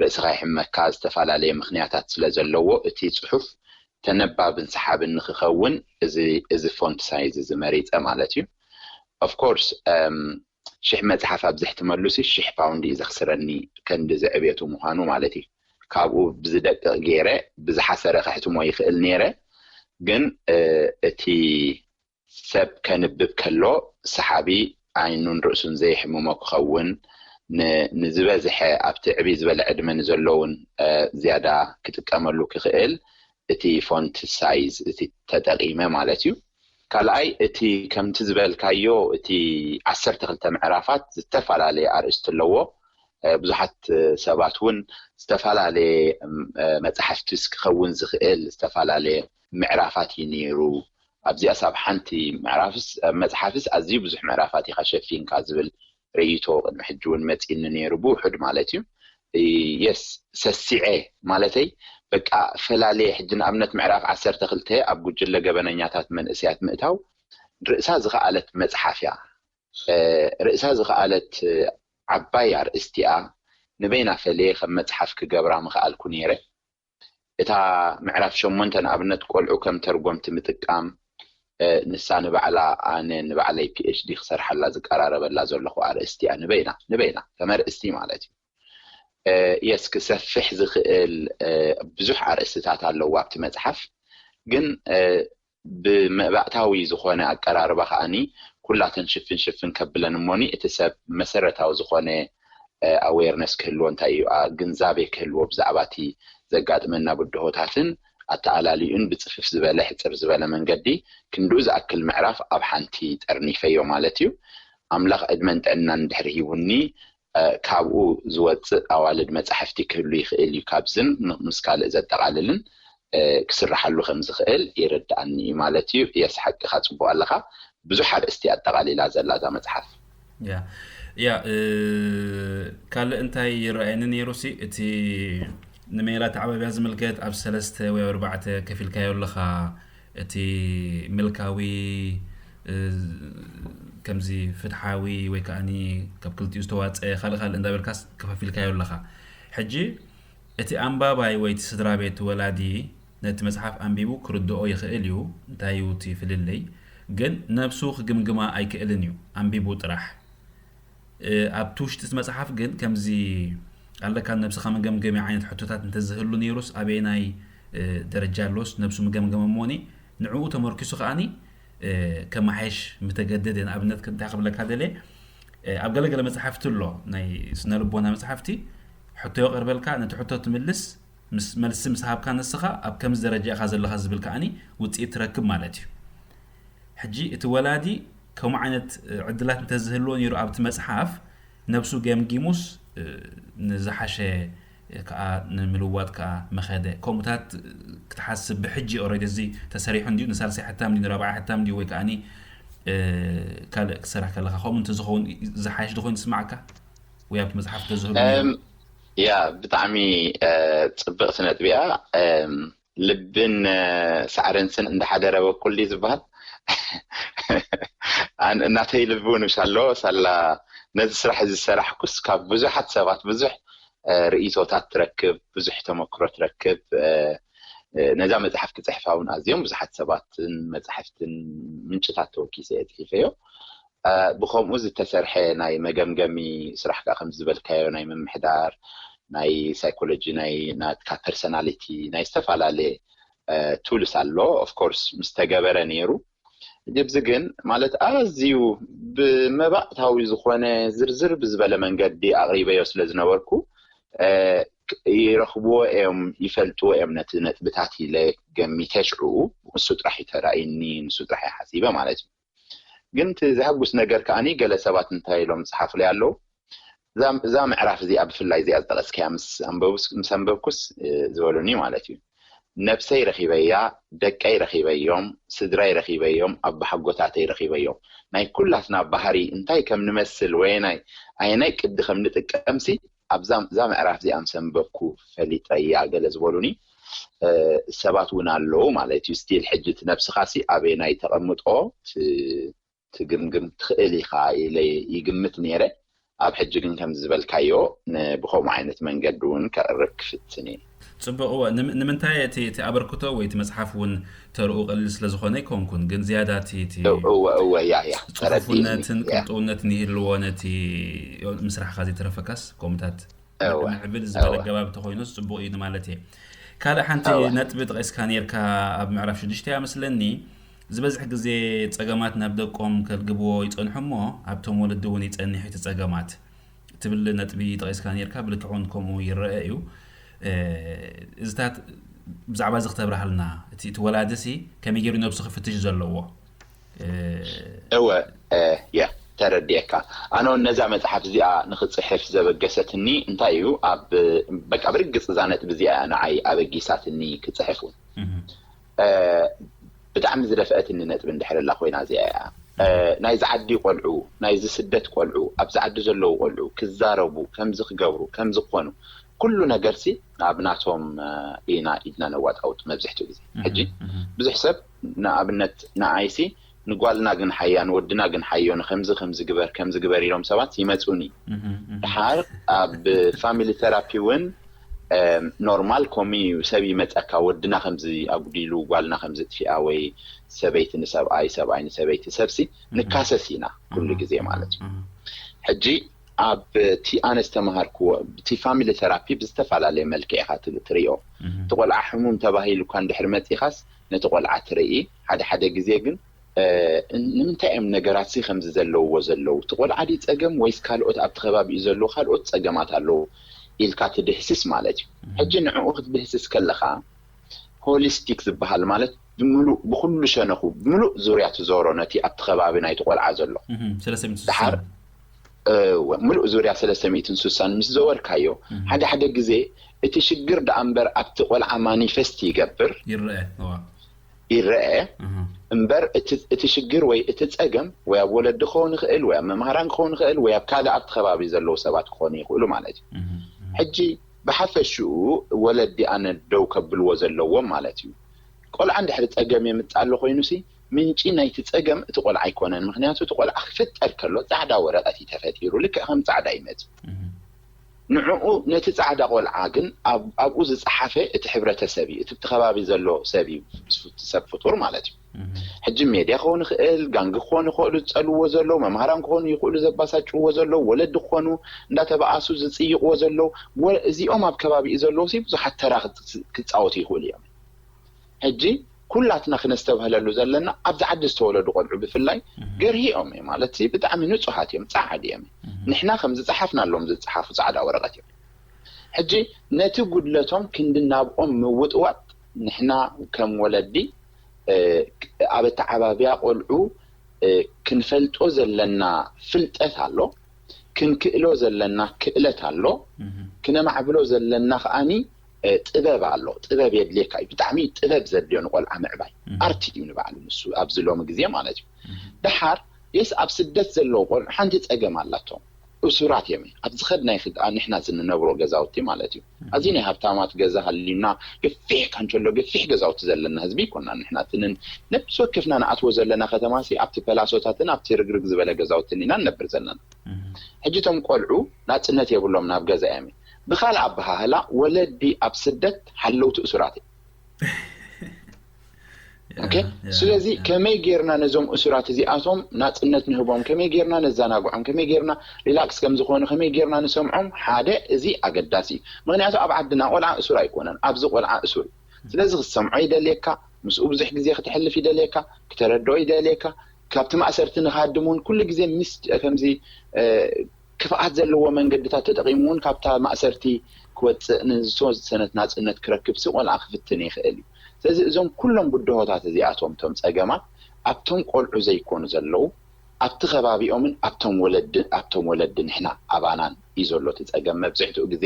ርእስኻ ይሕመካ፣ ዝተፈላለየ ምኽንያታት ስለ ዘለዎ እቲ ጽሑፍ ተነባብን ሰሓብን ንክኸውን እዚ እዚ ፎንት ሳይዝ እዚ መሪፀ ማለት እዩ። Of course ሽሕ መፅሓፍ ኣብ ዘሕትመሉ ሲ ሽሕ ፓውንድ እዩ ዘኽስረኒ ከንዲ ዝዕቤቱ ምዃኑ ማለት እዩ። ካብኡ ብዝደቅቕ ገይረ ብዝሓሰረ ከሕትሞ ይኽእል ነይረ፣ ግን እቲ ሰብ ከንብብ ከሎ ሰሓቢ ዓይኑን ርእሱን ዘየሕምሞ ክኸውን ንዝበዝሐ ኣብቲ ዕብይ ዝበለ ዕድመ ንዘለውን ዝያዳ ክጥቀመሉ ክኽእል እቲ ፎንት ሳይዝ እቲ ተጠቒመ ማለት እዩ። ካልኣይ እቲ ከምቲ ዝበልካዮ እቲ ዓሰርተ ክልተ ምዕራፋት ዝተፈላለየ ኣርእስቲ ኣለዎ። ብዙሓት ሰባት እውን ዝተፈላለየ መፅሓፍትስ ክኸውን ዝኽእል ዝተፈላለየ ምዕራፋት እዩ ነይሩ። ኣብዚኣስ ኣብ ሓንቲ ምዕራፍስ ኣብ መፅሓፍስ ኣዝዩ ብዙሕ ምዕራፋት ኢኻ ሸፊንካ ዝብል ርእይቶ ቅድሚ ሕጂ እውን መፂኒ ነይሩ ብውሑድ ማለት እዩ። የስ ሰሲዐ ማለተይ በቃ ፈላለየ ሕጂ ንኣብነት ምዕራፍ ዓሰርተ ክልተ ኣብ ጉጅለ ገበነኛታት መንእስያት ምእታው ርእሳ ዝኸኣለት መፅሓፍ እያ። ርእሳ ዝኸኣለት ዓባይ ኣርእስቲ እያ። ንበይና ፈልየ ከም መፅሓፍ ክገብራ ምኸኣልኩ ነይረ። እታ ምዕራፍ ሸሞንተ ንኣብነት ቆልዑ ከም ተርጎምቲ ምጥቃም ንሳ ንባዕላ ኣነ ንባዕለይ ፒኤችዲ ክሰርሓላ ዝቀራረበላ ዘለኹ ኣርእስቲ እያ። ንበይና ንበይና ከም ኣርእስቲ ማለት እዩ። የስ ክሰፍሕ ዝኽእል ብዙሕ ኣርእስትታት ኣለዎ ኣብቲ መፅሓፍ፣ ግን ብመባእታዊ ዝኾነ ኣቀራርባ ከዓኒ ኩላተን ሽፍን ሽፍን ከብለን እሞኒ እቲ ሰብ መሰረታዊ ዝኾነ ኣዌርነስ ክህልዎ እንታይ እዩ ግንዛቤ ክህልዎ ብዛዕባ እቲ ዘጋጥመና ብድሆታትን ኣተኣላሊኡን ብፅፍፍ ዝበለ ሕፅር ዝበለ መንገዲ ክንድኡ ዝኣክል ምዕራፍ ኣብ ሓንቲ ጠርኒፈዮ ማለት እዩ። ኣምላኽ ዕድመን ጥዕናን እንድሕር ሂቡኒ ካብኡ ዝወፅእ ኣዋልድ መፃሕፍቲ ክህሉ ይኽእል እዩ ካብዝን ምስ ካልእ ዘጠቓልልን ክስርሓሉ ከም ዝኽእል ይርድኣኒ እዩ ማለት እዩ። የስ፣ ሓቅኻ፣ ጽቡቕ ኣለኻ። ብዙሕ ኣርእስቲ ኣጠቓሊላ ዘላ እዛ መጽሓፍ። ያ ያ ካልእ እንታይ ይረኣየኒ ነይሩ ሲ እቲ ንሜላ ተዓባብያ ዝምልከት ኣብ ሰለስተ ወይ ኣርባዕተ ከፊልካዮ ኣለኻ። እቲ ምልካዊ ከምዚ ፍትሓዊ ወይ ከዓኒ ካብ ክልቲኡ ዝተዋፀ ካልእ ካልእ እንዳበልካስ ከፋፊልካዮ ኣለኻ። ሕጂ እቲ ኣንባባይ ወይ እቲ ስድራ ቤት ወላዲ ነቲ መፅሓፍ ኣንቢቡ ክርድኦ ይኽእል እዩ። እንታይ እዩ እቲ ፍልልይ? ግን ነብሱ ክግምግማ ኣይክእልን እዩ። ኣንቢቡ ጥራሕ ኣብቲ ውሽጢ እቲ መፅሓፍ ግን ከምዚ ኣለካ ነብስኻ መገምገሚ ዓይነት ሕቶታት እንተዝህሉ ነይሩስ ኣበየናይ ደረጃ ኣሎስ ነብሱ መገምገሚ እሞኒ ንዕኡ ተመርኪሱ ከዓኒ ከመሓየሽ ምተገደደ። ንኣብነት እንታይ ክብለካ ደለ ኣብ ገለገለ መፅሓፍቲ ኣሎ ናይ ስነልቦና መፅሓፍቲ ሕቶ የቐርበልካ ነቲ ሕቶ ትምልስ ምስ መልሲ ምስ ሃብካ ንስኻ ኣብ ከምዚ ደረጃ ኢኻ ዘለኻ ዝብል ከዓኒ ውፅኢት ትረክብ ማለት እዩ። ሕጂ እቲ ወላዲ ከምኡ ዓይነት ዕድላት እንተዝህልዎ ነይሩ ኣብቲ መፅሓፍ ነብሱ ገምጊሙስ ንዝሓሸ ከዓ ንምልዋጥ ከዓ መኸደ ከምኡታት ክትሓስብ ብሕጂ ኦረዲ እዚ ተሰሪሑ እንዲዩ ንሳልሳይ ሕታም እንዲዩ ንራብዓይ ሕታም እንዲዩ ወይ ከዓኒ ካልእ ክሰርሕ ከለካ ከምኡ እንተዝኸውን ዝሓይሽ ዶ ኮይኑ ትስማዓካ ወይ ኣብቲ መፅሓፍ እንተዝህሉ ነይሩ? ያ ብጣዕሚ ፅብቕቲ ነጥቢ እያ። ልብን ሳዕርን ስን እንዳሓደረ በኩል ድዩ ዝበሃል? እናተይ ልቢ እውን ምሽ ኣሎ ሳላ ነዚ ስራሕ እዚ ዝሰራሕኩስ ካብ ብዙሓት ሰባት ብዙሕ ርእይቶታት ትረክብ፣ ብዙሕ ተመክሮ ትረክብ። ነዛ መፅሓፍ ክፅሕፋ እውን ኣዝዮም ብዙሓት ሰባትን መፅሓፍትን ምንጭታት ተወኪሰ እየ ፅሒፈዮ። ብከምኡ ዝተሰርሐ ናይ መገምገሚ ስራሕ ከዓ ከም ዝበልካዮ ናይ ምምሕዳር ናይ ሳይኮሎጂ ናይ ናትካ ፐርሰናሊቲ ናይ ዝተፈላለየ ቱልስ ኣሎ ኦፍኮርስ ምስ ተገበረ ነይሩ። ግብዚ ግን ማለት ኣዝዩ ብመባእታዊ ዝኾነ ዝርዝር ብዝበለ መንገዲ ኣቕሪበዮ ስለ ዝነበርኩ ይረኽብዎ እዮም ይፈልጥዎ እዮም ነቲ ነጥብታት ኢለ ገሚተ ሽዑ ንሱ ጥራሕ እዩ ተራእይኒ ንሱ ጥራሕ እዩ ሓሲበ ማለት እዩ። ግን እቲ ዘሐጉስ ነገር ከዓኒ ገለ ሰባት እንታይ ኢሎም ዝፅሓፉለይ ኣለዉ እዛ ምዕራፍ እዚኣ ብፍላይ እዚኣ ዝጠቐስካያ ምስ ኣንበብኩስ ዝበሉኒ ማለት እዩ ነብሰይ ረኺበያ ደቀይ ረኺበዮም ስድራይ ረኺበዮም ኣባሓጎታተይ ረኺበዮም ናይ ኩላትና ባህሪ እንታይ ከም ንመስል ወየናይ ኣየናይ ቅዲ ከም ንጥቀምሲ ኣብዛ ምዕራፍ እዚኣ ምስ ኣንበብኩ ፈሊጠያ ገለ ዝበሉኒ ሰባት እውን ኣለዉ ማለት እዩ ስቲል ሕጂ እቲ ነብስኻሲ ኣበየናይ ተቐምጦ ትግምግም ትኽእል ኢኻ ኢለ ይግምት ነይረ ኣብ ሕጂ ግን ከም ዝበልካዮ ብከምኡ ዓይነት መንገዲ እውን ከቕርብ ክፍትን እየ ፅቡቅ እወ ንምንታይ እቲ ኣበርክቶ ወይ እቲ መፅሓፍ እውን ተርኡ ቀሊል ስለዝኾነ ኣይኮንኩን ግን ዝያዳ እቲ እወ እወ ያ ያ ፅፉፍነትን ቅልጥውነትን ይህልዎ ነቲ ምስራሕካ ዘይተረፈካስ ከምኡታት ምዕብል ዝበለ ኣገባብ እንተኮይኑስ ፅቡቅ እዩ ንማለት እየ ካልእ ሓንቲ ነጥቢ ጠቂስካ ነርካ ኣብ ምዕራፍ ሽዱሽተ እያ መስለኒ ዝበዝሕ ግዜ ፀገማት ናብ ደቆም ከልግብዎ ይፀንሑ እሞ ኣብቶም ወለዲ እውን ይፀንሕ እቲ ፀገማት ትብል ነጥቢ ጠቂስካ ነርካ ብልክዕ እውን ከምኡ ይረአ እዩ እዚታት ብዛዕባ እዚ ክተብርሃልና እቲ እቲ ወላዲ ሲ ከመይ ገይሩ ነብሱ ክፍትሽ ዘለዎ እወ ያ ተረዲኤካ ኣነ እውን ነዛ መፅሓፍ እዚኣ ንክፅሕፍ ዘበገሰትኒ እንታይ እዩ ኣብ በቃ ብርግፅ እዛ ነጥቢ እዚኣ ንዓይ ኣበጊሳትኒ ክፅሕፍ እውን ብጣዕሚ ዝደፍአትኒ ነጥቢ እንድሕር ኣላ ኮይና እዚኣ እያ ናይዚ ዓዲ ቆልዑ ናይዚ ስደት ቆልዑ ኣብዚ ዓዲ ዘለዉ ቆልዑ ክዛረቡ ከምዚ ክገብሩ ከምዚ ክኾኑ ኩሉ ነገርሲ ናብ ናቶም ኢና ኢድና ነዋጣውጥ መብዝሕትኡ ግዜ ሕጂ ብዙሕ ሰብ ንኣብነት ንዓይሲ ንጓልና ግን ሓያ ንወድና ግን ሓዮ ንከምዚ ከምዚ ግበር ከምዚ ግበር ኢሎም ሰባት ይመፁኒ ድሓር ኣብ ፋሚሊ ተራፒ እውን ኖርማል ኮሚ እዩ ሰብ ይመፀካ ወድና ከምዚ ኣጉዲሉ ጓልና ከምዚ ጥፊኣ ወይ ሰበይቲ ንሰብኣይ ሰብኣይ ንሰበይቲ ሰብሲ ንካሰስ ኢና ኩሉ ግዜ ማለት እዩ ሕጂ ኣብ እቲ ኣነ ዝተምሃርክዎ እቲ ፋሚሊ ተራፒ ብዝተፈላለየ መልክዕ ኢካ ትሪኦ እቲ ቆልዓ ሕሙም ተባሂሉ እኳ እንድሕር መፂኻስ ነቲ ቆልዓ ትርኢ ሓደ ሓደ ግዜ ግን ንምንታይ እዮም ነገራት ሲ ከምዚ ዘለውዎ ዘለዉ እቲ ቆልዓ ድዩ ፀገም ወይስ ካልኦት ኣብቲ ከባቢኡ ዘለዉ ካልኦት ፀገማት ኣለዉ ኢልካ ትድህስስ ማለት እዩ ሕጂ ንዕኡ ክትድህስስ ከለካ ሆሊስቲክ ዝበሃል ማለት ብምሉእ ብኩሉ ሸነኹ ብምሉእ ዙርያ ትዞሮ ነቲ ኣብቲ ከባቢ ናይቲ ቆልዓ ዘሎ ድሓር ምሉእ ዙርያ ሰለስተ ሚእትን ስሳን ምስ ዘወርካዮ ሓደ ሓደ ግዜ እቲ ሽግር ደኣ እምበር ኣብቲ ቆልዓ ማኒፈስት ይገብር ይረአ ይረአ እምበር እቲ ሽግር ወይ እቲ ፀገም ወይ ኣብ ወለዲ ክኸውን ይኽእል ወይ ኣብ መምሃራን ክኸውን ይኽእል ወይ ኣብ ካልእ ኣብቲ ከባቢ ዘለዉ ሰባት ክኾኑ ይኽእሉ ማለት እዩ። ሕጂ ብሓፈሽኡ ወለዲ ኣነ ደው ከብልዎ ዘለዎም ማለት እዩ። ቆልዓ እንድሕሪ ፀገም የምፅእ ኣሎ ኮይኑሲ ምንጪ ናይቲ ፀገም እቲ ቆልዓ ኣይኮነን። ምክንያቱ እቲ ቆልዓ ክፍጠር ከሎ ፃዕዳ ወረቐት እዩ ተፈጢሩ፣ ልክዕ ከም ፃዕዳ ይመፅ። ንዕኡ ነቲ ፃዕዳ ቆልዓ ግን ኣብኡ ዝፀሓፈ እቲ ሕብረተሰብ እዩ፣ እቲ ብቲ ከባቢ ዘሎ ሰብ እዩ፣ ሰብ ፍጡር ማለት እዩ። ሕጂ ሜድያ ክኾኑ ይኽእል፣ ጋንግ ክኾኑ ይኽእሉ ዝፀልዎ ዘለዉ፣ መምሃራን ክኾኑ ይኽእሉ ዘባሳጭዎ ዘለዉ፣ ወለዲ ክኾኑ እንዳተበኣሱ ዝፅይቕዎ ዘለዉ፣ እዚኦም ኣብ ከባቢኡ ዘለዉ ሲ ብዙሓት ተራ ክፃወቱ ይኽእሉ እዮም። ሕጂ ኩላትና ክነስተብህለሉ ዘለና ኣብዚ ዓዲ ዝተወለዱ ቆልዑ ብፍላይ ገርሂኦም እዮም ማለት ብጣዕሚ ንፁሃት እዮም ፃዓድ እዮም። ንሕና ከም ዝፀሓፍናሎም ዝፀሓፉ ፃዕዳ ወረቐት እዮም። ሕጂ ነቲ ጉድለቶም ክንዲ ናብኦም ምውጥዋጥ ንሕና ከም ወለዲ ኣብ ኣተዓባብያ ቆልዑ ክንፈልጦ ዘለና ፍልጠት ኣሎ፣ ክንክእሎ ዘለና ክእለት ኣሎ፣ ክነማዕብሎ ዘለና ከዓኒ ጥበብ ኣሎ። ጥበብ የድልየካ እዩ። ብጣዕሚ ጥበብ ዘድልዮ ንቆልዓ ምዕባይ ኣርት እዩ ንባዕሉ ንሱ ኣብዚ ሎሚ ግዜ ማለት እዩ። ደሓር የስ ኣብ ስደት ዘለዉ ቆልዑ ሓንቲ ፀገም ኣላቶም። እሱራት እዮም ኣብ ዝኸድናይ ክኣ ንሕና ዝንነብሮ ገዛውቲ ማለት እዩ። ኣብዚ ናይ ሃብታማት ገዛ ሃልዩና ገፊሕ ካንቸሎ ገፊሕ ገዛውቲ ዘለና ህዝቢ ይኮና ንሕና ትንን ነብሲ ወከፍና ንኣትዎ ዘለና ከተማ ሲ ኣብቲ ፐላሶታትን ኣብቲ ርግርግ ዝበለ ገዛውትን ኢና ንነብር ዘለና። ሕጂ እቶም ቆልዑ ናፅነት የብሎም ናብ ገዛ እዮም። ብካልእ ኣበሃህላ ወለዲ ኣብ ስደት ሓለውቲ እሱራት እዮም። ስለዚ ከመይ ጌርና ነዞም እሱራት እዚኣቶም ናፅነት ንህቦም፣ ከመይ ጌርና ነዘናግዖም፣ ከመይ ጌርና ሪላክስ ከም ዝኾኑ፣ ከመይ ጌርና ንሰምዖም፣ ሓደ እዚ ኣገዳሲ እዩ። ምክንያቱ ኣብ ዓድና ቆልዓ እሱር ኣይኮነን፣ ኣብዚ ቆልዓ እሱር እዩ። ስለዚ ክትሰምዖ ይደልየካ፣ ምስኡ ብዙሕ ግዜ ክትሕልፍ ይደልየካ፣ ክተረድኦ ይደልየካ። ካብቲ ማእሰርቲ ንክሃድም እውን ኩሉ ግዜ ምስ ከምዚ ክፍኣት ዘለዎ መንገድታት ተጠቒሙ እውን ካብታ ማእሰርቲ ክወፅእ ንዝተወሰነት ናፅነት ክረክብ ሲ ቆልዓ ክፍትን ይኽእል እዩ። ስለዚ እዞም ኩሎም ብድሆታት እዚኣቶም እቶም ፀገማት ኣብቶም ቆልዑ ዘይኮኑ ዘለዉ ኣብቲ ከባቢኦምን ኣብቶም ወለዲ ኣብቶም ወለዲ ንሕና ኣባናን እዩ ዘሎ እቲ ፀገም። መብዝሕትኡ ግዜ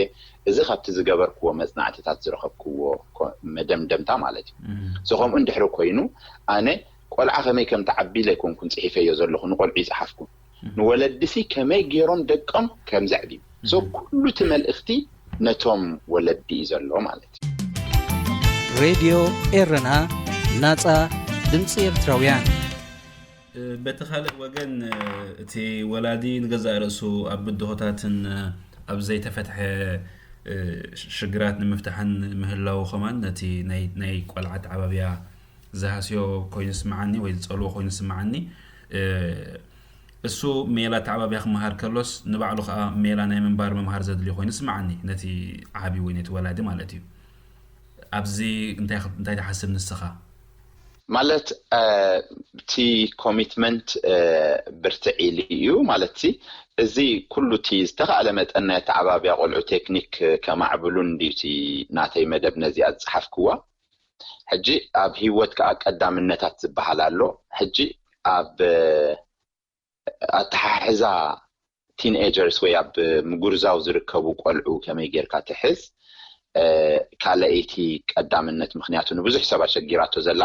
እዚ ካብቲ ዝገበርክዎ መፅናዕትታት ዝረኸብክዎ መደምደምታ ማለት እዩ። እዚ ከምኡ እንድሕሪ ኮይኑ ኣነ ቆልዓ ከመይ ከም ትዓቢ ኢለ ኣይኮንኩን ፅሒፈዮ ዘለኹ፣ ንቆልዑ ይፀሓፍኩ። ንወለዲ ሲ ከመይ ገይሮም ደቆም ከም ዘዕብዩ። So ኩሉ እቲ መልእኽቲ ነቶም ወለዲ እዩ ዘሎ ማለት እዩ። ሬድዮ ኤረና፣ ናጻ ድምጺ ኤርትራውያን። በቲ ካልእ ወገን እቲ ወላዲ ንገዛእ ርእሱ ኣብ ብድሆታትን ኣብ ዘይተፈትሐ ሽግራት ንምፍታሕን ምህላዉ ከማን ነቲ ናይ ቆልዓ ኣተዓባብያ ዝሃስዮ ኮይኑ ይስምዓኒ ወይ ዝጸልዎ ኮይኑ ይስምዓኒ። እሱ ሜላ ኣተዓባብያ ክመሃር ከሎስ ንባዕሉ ከኣ ሜላ ናይ ምንባር ምምሃር ዘድልዮ ኮይኑ ይስምዓኒ ነቲ ዓቢ ወይ ነቲ ወላዲ ማለት እዩ። ኣብዚ እንታይ እንታይ ትሓስብ ንስኻ? ማለት እቲ ኮሚትመንት ብርትዕ ኢሉ እዩ ማለት እዚ ኩሉ እቲ ዝተኻእለ መጠን ናይ ኣተዓባብያ ቆልዑ ቴክኒክ ከማዕብሉን ድዩ እቲ ናተይ መደብ ነዚኣ ዝጸሓፍክዋ። ሕጂ ኣብ ህይወት ከኣ ቀዳምነታት ዝበሃል ኣሎ። ሕጂ ኣብ ኣተሓሕዛ ቲንኤጀርስ ወይ ኣብ ምጉርዛው ዝርከቡ ቆልዑ ከመይ ጌርካ ትሕዝ፣ ካልኣይቲ ቀዳምነት፣ ምክንያቱ ንብዙሕ ሰብ ኣሸጊራቶ ዘላ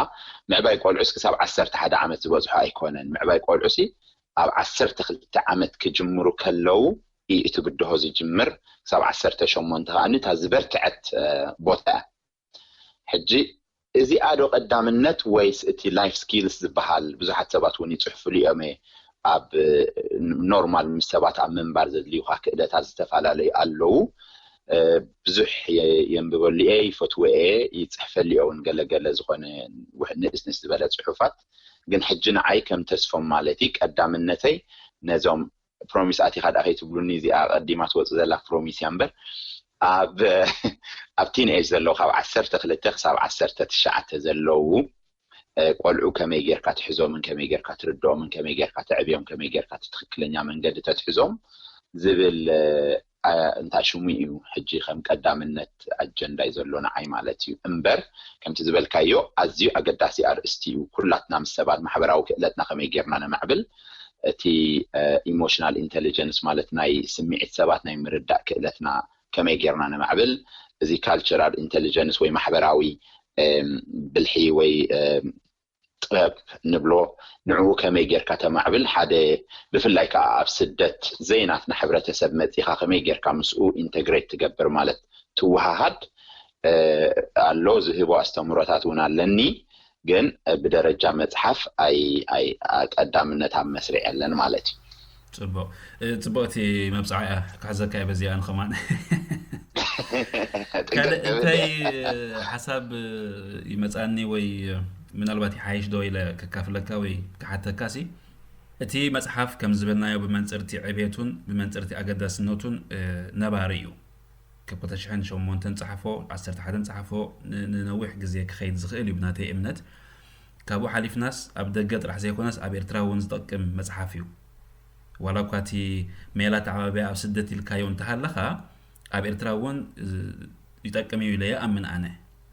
ምዕባይ ቆልዑስ ክሳብ ዓሰርተ ሓደ ዓመት ዝበዝሖ ኣይኮነን። ምዕባይ ቆልዑሲ ኣብ ዓሰርተ ክልተ ዓመት ክጅምሩ ከለዉ እዩ እቲ ብድሆ ዝጅምር፣ ክሳብ ዓሰርተ ሸሞንተ ከኣ እታ ዝበርትዐት ቦታ እያ። ሕጂ እዚኣ ዶ ቀዳምነት ወይስ እቲ ላይፍ ስኪልስ ዝበሃል? ብዙሓት ሰባት እውን ይፅሕፉሉ እዮም ኣብ ኖርማል ምስ ሰባት ኣብ ምንባር ዘድልዩካ ክእለታት ዝተፈላለዩ ኣለዉ። ብዙሕ የንብበሉ እየ፣ ይፈትዎ እየ፣ ይፅሕፈሉ እየ እውን ገለገለ ዝኾነ ንእስንስ ዝበለ ፅሑፋት። ግን ሕጂ ንዓይ ከም ተስፎም ማለት እዩ ቀዳምነተይ ነዞም ፕሮሚስ ኣቲኻ ደኣ ከይትብሉኒ እዚኣ ቀዲማ ትወፅእ ዘላ ፕሮሚስ እያ እምበር ኣብ ኣብ ቲን ኤጅ ዘለዉ ካብ ዓሰርተ ክልተ ክሳብ ዓሰርተ ትሽዓተ ዘለዉ ቆልዑ ከመይ ጌርካ ትሕዞምን ከመይ ጌርካ ትርድኦምን ከመይ ጌርካ ተዕብዮም ከመይ ጌርካ እቲ ትክክለኛ መንገዲ ተትሕዞም ዝብል እንታይ ሽሙ እዩ ሕጂ ከም ቀዳምነት ኣጀንዳ እዩ ዘሎ ንዓይ ማለት እዩ እምበር ከምቲ ዝበልካዮ ኣዝዩ ኣገዳሲ ኣርእስቲ እዩ። ኩላትና ምስ ሰባት ማሕበራዊ ክእለትና ከመይ ጌርና ነማዕብል እቲ ኢሞሽናል ኢንቴሊጀንስ ማለት ናይ ስምዒት ሰባት ናይ ምርዳእ ክእለትና ከመይ ጌርና ነማዕብል፣ እዚ ካልቸራል ኢንቴሊጀንስ ወይ ማሕበራዊ ብልሒ ወይ ጥበብ ንብሎ፣ ንዕኡ ከመይ ጌርካ ተማዕብል፣ ሓደ ብፍላይ ከዓ ኣብ ስደት ዘይናትና ሕብረተሰብ መፂኻ ከመይ ጌርካ ምስኡ ኢንተግሬት ትገብር ማለት ትወሃሃድ ኣሎ። ዝህቦ ኣስተምህሮታት እውን ኣለኒ፣ ግን ብደረጃ መፅሓፍ ኣይ ኣይ ቀዳምነት ኣብ መስርዕ የለን ማለት እዩ። ፅቡቅ። ፅቡቅቲ መብፃዓ እያ። ክሕዘካ እየ በዚኣ ንኸማን ካልእ እንታይ ሓሳብ ይመፃኒ ወይ ምናልባት ይሓይሽ ዶ ኢለ ከካፍለካ ወይ ክሓተካ ሲ፣ እቲ መፅሓፍ ከም ዝበልናዮ ብመንፅርቲ ዕቤቱን ብመንፅርቲ ኣገዳስነቱን ነባሪ እዩ። ካብ ክልተ ሽሕን ሸሞንተን ፀሓፎ፣ ዓሰርተ ሓደን ፀሓፎ፣ ንነዊሕ ግዜ ክኸይድ ዝኽእል እዩ ብናተይ እምነት። ካብኡ ሓሊፍናስ ኣብ ደገ ጥራሕ ዘይኮነስ ኣብ ኤርትራ እውን ዝጠቅም መፅሓፍ እዩ። ዋላ እኳ እቲ ሜላ ተዓባቢያ ኣብ ስደት ኢልካዮ እንተሃለኻ፣ ኣብ ኤርትራ እውን ይጠቅም እዩ ኢለ ይኣምን ኣነ።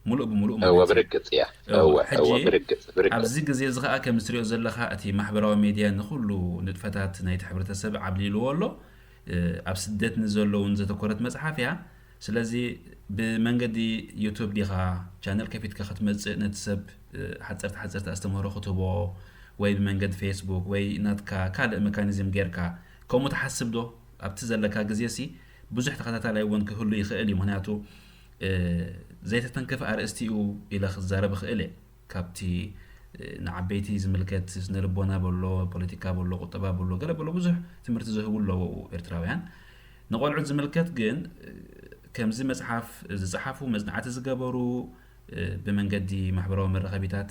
ሙሉእ ብሙሉእ ማለት እወ እዩ። ብርግፅ እያ። እወ፣ እወ ሕጂ እወ ብርግፅ ብርግፅ ኣብዚ ግዜ እዚ ኸዓ ከም እትሪኦ ዘለኻ እቲ ማሕበራዊ ሜድያ ንኹሉ ንጥፈታት ናይቲ ሕብረተሰብ ዓብሊልዎ ኣሎ። እ፣ ኣብ ስደት ንዘለውን ዘተኮረት መፅሓፍ እያ። ስለዚ ብመንገዲ ዩቱብ ዲኻ ቻነል ከፊትካ ክትመፅእ ነቲ ሰብ እ፣ ሓፀርቲ ሓፀርቲ ኣስተምህሮ ክትህቦ ወይ ብመንገዲ ፌስቡክ ወይ ናትካ ካልእ መካኒዝም ጌርካ ከምኡ ትሓስብ ዶ? ኣብቲ ዘለካ ግዜ ሲ ብዙሕ ተኸታታላይ እውን ክህሉ ይኽእል እዩ። ምክንያቱ እ፣ ዘይተተንከፈ ኣርእስቲ እዩ ኢለ ክዛረብ እኽእል እየ። ካብቲ እ፣ ንዓበይቲ ዝምልከት ስነ ልቦና በሎ፣ ፖለቲካ በሎ፣ ቁጠባ በሎ፣ ገለ በሎ ብዙሕ ትምህርቲ ዝህቡ ኣለዉ ኤርትራውያን። ንቆልዑት ዝምልከት ግን እ፣ ከምዚ መጽሓፍ ዝጸሓፉ፣ መጽናዕቲ ዝገበሩ እ፣ ብመንገዲ ማሕበራዊ መራኸቢታት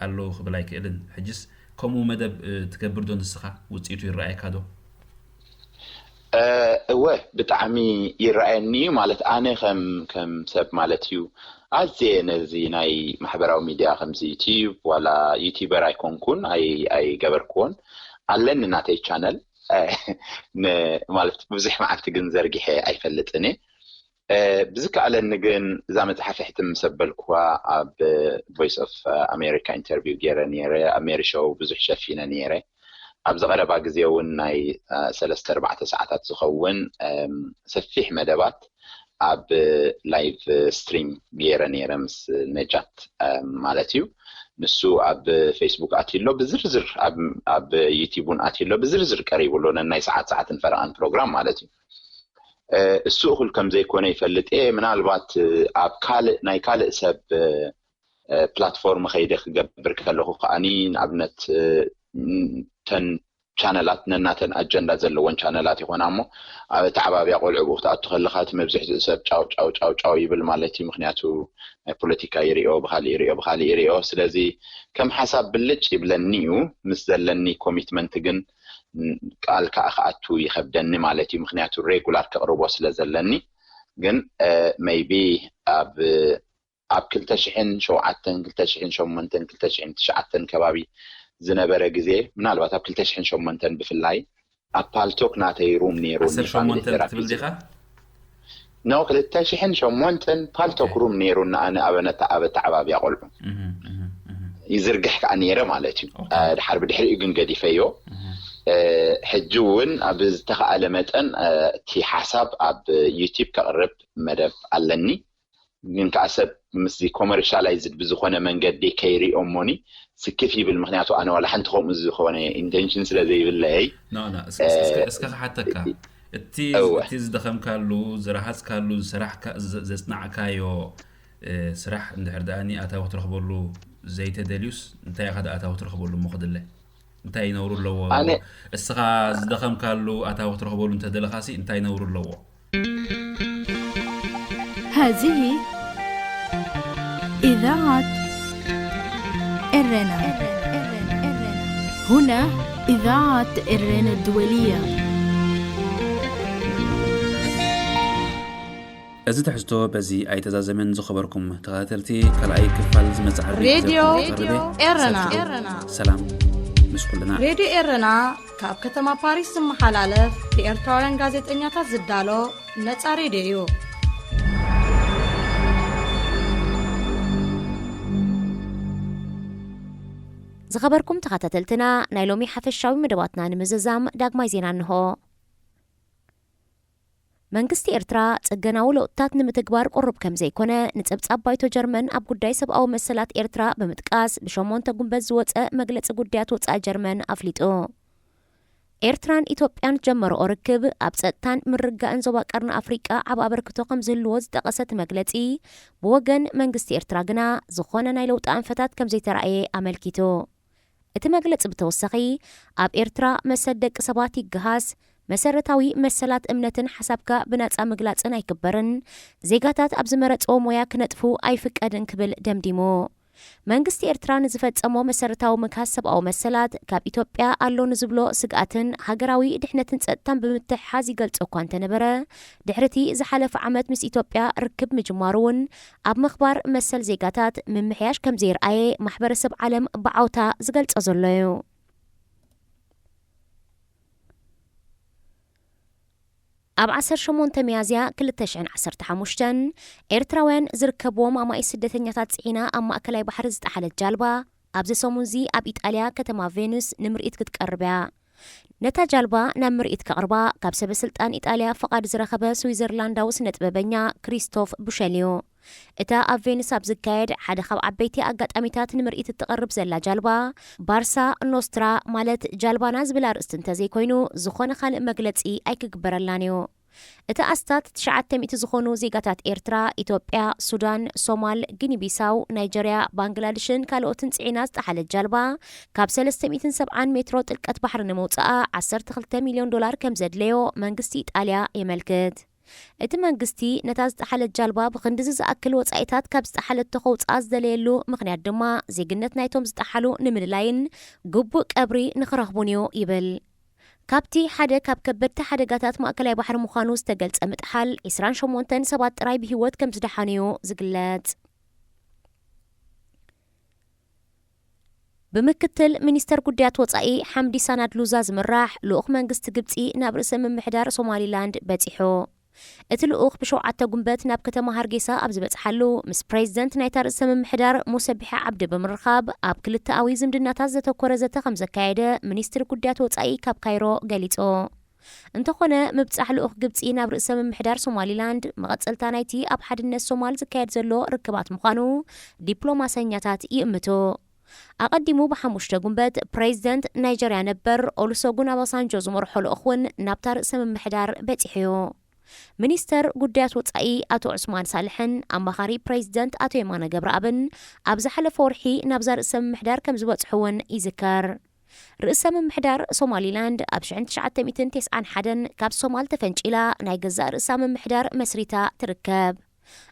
ኣለዉ ክብል ኣይክእልን። ሕጅስ ከምኡ መደብ እ፣ ትገብር ዶ ንስኻ? ውጽኢቱ ይረኣየካ ዶ? እ፣ እወ ብጣዕሚ ይረኣየኒ እዩ። ማለት ኣነ ከም ከም ሰብ ማለት እዩ ኣዝየ ነዚ ናይ ማሕበራዊ ሚድያ ከምዚ ዩቲዩብ ዋላ ዩቲዩበር ኣይኮንኩን ኣይ ኣይገበርክዎን ኣለኒ ናተይ ቻነል እ፣ ን- ማለት ብዙሕ መዓልቲ ግን ዘርጊሐ ኣይፈልጥን እየ። እ፣ ብዝከኣለኒ ግን እዛ መፅሓፍ ሕትም ምስ ኣበልኩዋ ኣብ ቮይስ ኦፍ ኣሜሪካ ኢንተርቪው ገይረ ነይረ። ኣብ ሜሪ ሾው ብዙሕ ሸፊነ ነይረ። ኣብዚ ቀረባ ግዜ እውን ናይ እ፣ ሰለስተ ኣርባዕተ ሰዓታት ዝኸውን እም፣ ሰፊሕ መደባት ኣብ ላይቭ ስትሪም ገይረ ነይረ ምስ ነጃት እም፣ ማለት እዩ። ንሱ ኣብ ፌስቡክ ኣትዩ ኣሎ ብዝርዝር ኣብ- ኣብ ዩቲዩብ እውን ኣትዩ ኣሎ ብዝርዝር ቀሪቡ ኣሎ ነናይ ሰዓት ሰዓትን ፈረቓን ፕሮግራም ማለት እዩ። እ፣ እሱ እኹል ከም ዘይኮነ ይፈልጥ እየ። ምናልባት እ፣ ኣብ ካልእ ናይ ካልእ ሰብ እ፣ እ፣ ፕላትፎርም ከይደ ክገብር ከለኹ ከዓኒ ንኣብነት እ፣ ም፣ ተን ቻነላት ነናተን ኣጀንዳ ዘለወን ቻነላት ይኾና እሞ ኣብ ተዓባብያ ቆልዑ ብኡ ክትኣቱ ከለኻ እቲ መብዝሕትኡ ሰብ ጫው ጫው ጫው ጫው ይብል ማለት እዩ። ምክንያቱ ናይ ፖለቲካ ይሪኦ ብካሊእ ይሪኦ ብካሊእ ይሪኦ። ስለዚ ከም ሓሳብ ብልጭ ይብለኒ እዩ፣ ምስ ዘለኒ ኮሚትመንት ግን ቃል ከዓ ክኣቱ ይኸብደኒ ማለት እዩ። ምክንያቱ ሬጉላር ከቕርቦ ስለ ዘለኒ። ግን ሜይቢ ኣብ ኣብ ክልተ ሽሕን ሸውዓተን ክልተ ሽሕን ሸሞንተን ክልተ ሽሕን ትሽዓተን ከባቢ ዝነበረ ግዜ ምናልባት ኣብ ክልተ ሽሕን ሸሞንተን ብፍላይ ኣብ ፓልቶክ ናተይ ሩም ነይሩ ዓሰርተ ሸሞንተ ክትብል ዲኻ? ኖ ክልተ ሽሕን ሸሞንተን ፓልቶክ ሩም ነይሩ ንኣነ ኣበነታ ኣብ ኣተዓባብያ ቆልዑ ይዝርግሕ ከዓ ነይረ ማለት እዩ። ድሓር ብድሕሪኡ ግን ገዲፈዮ። ሕጂ እውን ኣብ ዝተኸኣለ መጠን እቲ ሓሳብ ኣብ ዩቲብ ከቕርብ መደብ ኣለኒ። ግን ከዓ ሰብ ምስዚ ኮመርሻላይዝድ ብዝኾነ መንገዲ ከይሪኦ እሞኒ ስክፍ ይብል። ምክንያቱ ኣነ ዋላ ሓንቲ ከምኡ ዝኾነ ኢንቴንሽን ስለ ዘይብለይ እስከ ክሓተካ እቲ ዝደኸምካሉ ዝረሃፅካሉ ዘፅናዕካዮ ስራሕ እንድሕር ደኣ ኣታዊ ክትረኽበሉ ዘይተደልዩስ እንታይ ኢኻ ኣታዊ ክትረኽበሉ እሞ ክድለ እንታይ ነውሩ ኣለዎ? እስኻ ዝደኸምካሉ ኣታዊ ክትረኽበሉ እንተደለኻሲ እንታይ ነውሩ ኣለዎ? هذه إذاعة إرنا. هنا إذاعة إرنا الدولية. እዚ ትሕዝቶ በዚ ኣይተዛዘመን። ዝኸበርኩም ተኸታተልቲ ካልኣይ ክፋል ዝመጽእ ዓርቢ ሬድዮ ኤረና። ሰላም ምስ ኩልና። ሬድዮ ኤረና ካብ ከተማ ፓሪስ ዝመሓላለፍ ብኤርትራውያን ጋዜጠኛታት ዝዳሎ ነጻ ሬድዮ እዩ። ዝኸበርኩም ተኸታተልትና፣ ናይ ሎሚ ሓፈሻዊ መደባትና ንምዝዛም ዳግማይ ዜና እንሆ። መንግስቲ ኤርትራ ጽገናዊ ለውጥታት ንምትግባር ቅሩብ ከም ዘይኮነ ንጸብጻብ ባይቶ ጀርመን ኣብ ጉዳይ ሰብኣዊ መሰላት ኤርትራ ብምጥቃስ ብሸሞንተ ጉንበት ዝወጸ መግለጺ ጉዳያት ወጻኢ ጀርመን ኣፍሊጡ። ኤርትራን ኢትዮጵያን ጀመረኦ ርክብ ኣብ ጸጥታን ምርግጋእን ዞባ ቀርኒ ኣፍሪቃ ዓቢ ኣበርክቶ ከም ዝህልዎ ዝጠቐሰ እቲ መግለጺ፣ ብወገን መንግስቲ ኤርትራ ግና ዝኾነ ናይ ለውጢ ኣንፈታት ከም ዘይተራእየ ኣመልኪቱ። እቲ መግለጺ ብተወሳኺ፣ ኣብ ኤርትራ መሰል ደቂ ሰባት ይገሃስ፣ መሰረታዊ መሰላት እምነትን ሓሳብካ ብናጻ ምግላጽን ኣይክበርን፣ ዜጋታት ኣብ ዝመረጽዎ ሞያ ክነጥፉ ኣይፍቀድን ክብል ደምዲሙ። መንግስቲ ኤርትራ ንዝፈጸሞ መሰረታዊ ምግሃስ ሰብኣዊ መሰላት ካብ ኢትዮጵያ ኣሎ ንዝብሎ ስግኣትን ሃገራዊ ድሕነትን ጸጥታን ብምትሕሓዝ ይገልጾ እኳ እንተነበረ፣ ድሕሪቲ ዝሓለፈ ዓመት ምስ ኢትዮጵያ ርክብ ምጅማሩ እውን ኣብ ምኽባር መሰል ዜጋታት ምምሕያሽ ከም ዘይረኣየ ማሕበረሰብ ዓለም ብዓውታ ዝገልጾ ዘሎ እዩ። ኣብ ዓሰርተ ሸሞንተ ሚያዝያ ክልተ ሽሕን ዓሰርተ ሓሙሽተን ኤርትራውያን ዝርከብዎም ኣማኢት ስደተኛታት ጽዒና ኣብ ማእከላይ ባሕሪ ዝጠሓለት ጃልባ ኣብዚ ሰሙንዚ ኣብ ኢጣልያ ከተማ ቬኑስ ንምርኢት ክትቀርብ እያ። ነታ ጃልባ ናብ ምርኢት ከቕርባ ካብ ሰበ ስልጣን ኢጣልያ ፍቓድ ዝረኸበ ስዊዘርላንዳዊ ስነ ጥበበኛ ክሪስቶፍ ቡሸል እዩ። እታ ኣብ ቬኒስ ኣብ ዝካየድ ሓደ ካብ ዓበይቲ ኣጋጣሚታት ንምርኢት እትቐርብ ዘላ ጃልባ፣ ባርሳ ኖስትራ ማለት ጃልባና ዝብል ኣርእስቲ እንተዘይኮይኑ፣ ዝኾነ ካልእ መግለጺ ኣይክግበረላን እዩ። እቲ ኣስታት ትሽዓተ ሚእቲ ዝኾኑ ዜጋታት ኤርትራ፣ ኢትዮጵያ፣ ሱዳን፣ ሶማል፣ ጊኒ ቢሳው፣ ናይጀርያ፣ ባንግላድሽን ካልኦትን ጽዒና ዝጠሓለት ጃልባ፣ ካብ ሰለስተ ሚእትን ሰብዓን ሜትሮ ጥልቀት ባሕሪ ንምውጻኣ ዓሰርተ ክልተ ሚልዮን ዶላር ከም ዘድለዮ መንግስቲ ኢጣልያ የመልክት። እቲ መንግስቲ ነታ ዝጠሓለት ጃልባ ብኽንድዚ ዝኣክል ወጻኢታት ካብ ዝጠሓለቶ ከውጽኣ ዝደለየሉ ምኽንያት ድማ ዜግነት ናይቶም ዝጠሓሉ ንምልላይን ግቡእ ቀብሪ ንኽረኽቡን እዩ ይብል። ካብቲ ሓደ ካብ ከበድቲ ሓደጋታት ማእከላይ ባሕሪ ምዃኑ ዝተገልጸ ምጥሓል፣ ዕስራን ሸሞንተን ሰባት ጥራይ ብህይወት ከም ዝደሓኑ እዩ ዝግለጽ። ብምክትል ሚኒስተር ጉዳያት ወጻኢ ሓምዲ ሳናድ ሉዛ ዝምራሕ ልኡኽ መንግስቲ ግብጺ ናብ ርእሰ ምምሕዳር ሶማሊላንድ በጺሑ። እቲ ልኡኽ ብሸውዓተ ጉንበት ናብ ከተማ ሃርጌሳ ኣብ ዝበጽሓሉ፣ ምስ ፕሬዚደንት ናይታ ርእሰ ምምሕዳር ሙሰ ቢሒ ዓብዲ ብምርኻብ ኣብ ክልተኣዊ ዝምድናታት ዘተኮረ ዘተ ከም ዘካየደ ሚኒስትሪ ጉዳያት ወጻኢ ካብ ካይሮ ገሊጹ። እንተኾነ፣ ምብጻሕ ልኡኽ ግብጺ ናብ ርእሰ ምምሕዳር ሶማሊላንድ መቐጸልታ ናይቲ ኣብ ሓድነት ሶማል ዝካየድ ዘሎ ርክባት ምዃኑ ዲፕሎማሰኛታት ይእምቱ። ኣቐዲሙ ብሓሙሽተ ጉንበት ፕሬዚደንት ናይጀርያ ነበር ኦሉሰጉን ኣባሳንጆ ዝመርሖ ልኡኽ እውን ናብታ ርእሰ ምምሕዳር በጺሑ እዩ። ሚኒስተር ጉዳያት ወጻኢ ኣቶ ዑስማን ሳልሕን ኣማኻሪ ፕሬዚደንት ኣቶ የማነ ገብረኣብን ኣብ ዝሓለፈ ወርሒ ናብዛ ርእሰ ምምሕዳር ከም ዝበጽሑ እውን ይዝከር። ርእሰ ምምሕዳር ሶማሊላንድ ኣብ ሽሕን ትሽዓተ ሚእትን ተስዓን ሓደን ካብ ሶማል ተፈንጪላ ናይ ገዛእ ርእሳ ምምሕዳር መስሪታ ትርከብ።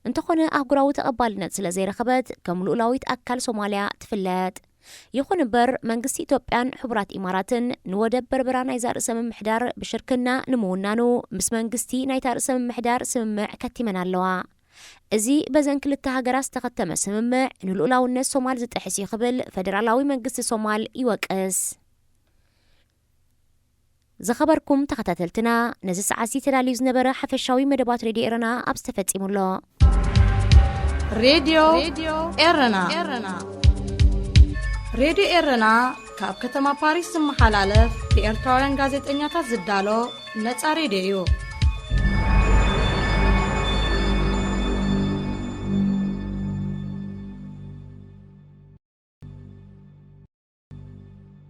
እንተኾነ ኣህጉራዊ ተቐባልነት ስለ ዘይረኸበት ከም ልኡላዊት ኣካል ሶማልያ ትፍለጥ። ይኹን እምበር መንግስቲ ኢትዮጵያን ሕቡራት ኢማራትን ንወደብ በርበራ ናይዛ ርእሰ ምምሕዳር ብሽርክና ንምውናኑ ምስ መንግስቲ ናይታ ርእሰ ምምሕዳር ስምምዕ ከቲመን ኣለዋ። እዚ በዘን ክልተ ሃገራት ዝተኸተመ ስምምዕ ንልኡላውነት ሶማል ዝጥሕስ እዩ ክብል ፈደራላዊ መንግስቲ ሶማል ይወቅስ። ዝኸበርኩም ተኸታተልትና፣ ነዚ ሰዓትዚ ተዳልዩ ዝነበረ ሓፈሻዊ መደባት ሬድዮ ኤረና ኣብዚ ተፈጺሙ ኣሎ። ሬድዮ ኤረና። ሬድዮ ኤረና ካብ ከተማ ፓሪስ ዝመሓላለፍ ብኤርትራውያን ጋዜጠኛታት ዝዳሎ ነጻ ሬድዮ እዩ።